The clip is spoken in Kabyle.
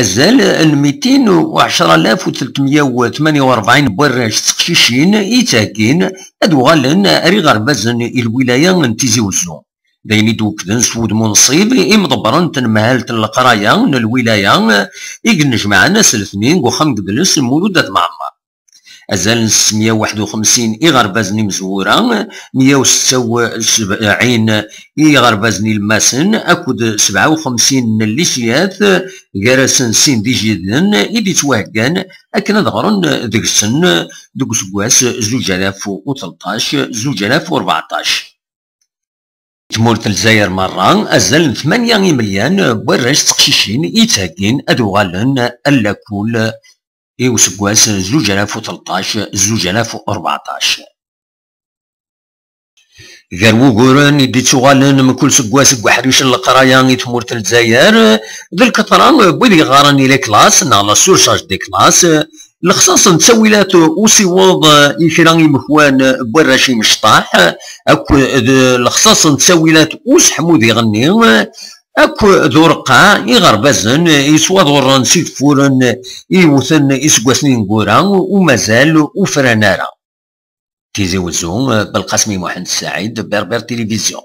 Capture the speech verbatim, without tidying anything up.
Azal n mitin u ɛecra alaf u tletmya u tmanya u rebɛin n warrac d teqcicin i yettheggin ad uɣalen ar iɣerbazen i lwilaya n Tizi Wezzu. D ayen i d-wekkden s wudem unṣib imḍebbren n tenmehalt n leqraya n lwilaya i yennejmaɛen ass n letnin deg uxxam n yedles Mulud At Mɛemmer. Azal n sesmya u waḥed u xemsin iɣerbazen imezwura, mya u setta u sebɛin iɣerbazen ilemmasen akked sebɛa u xemsin n llisiyat, gar-asen sin d ijiden i d-ittwaheggan akken ad ɣren deg-sen deg useggas zuǧ alaf u tleṭṭac, zuǧ alaf u rbeɛṭac. Tmurt n Lezzayer merra, azal n tmanya imelyan n warrac d teqcicin i yettheggin ad uɣalen ar lakul i useggas zuǧ alaf u tleṭṭac, zuǧ alaf u rbeɛṭac. Gar wuguren i d-ittuɣalen mkul seggas deg uḥric n leqraya i tmurt n Lezzayer, d lkeṭra n wid yeɣɣaren i les classes neɣ la surcharge des classes, lexṣaṣ n ttawilat usiweḍ i kra imekwan n warrac imecṭaḥ, akked lexṣaṣ n ttawilat useḥmu d iɣenni, akked ureqqeɛ iɣerbazen yettwaḍurren s ideffuren i yewten iseggasen ineggura u mazal ur fran ara. Tizi Wezzu, Belqasem I Muḥend Saɛid, Berber Télévision.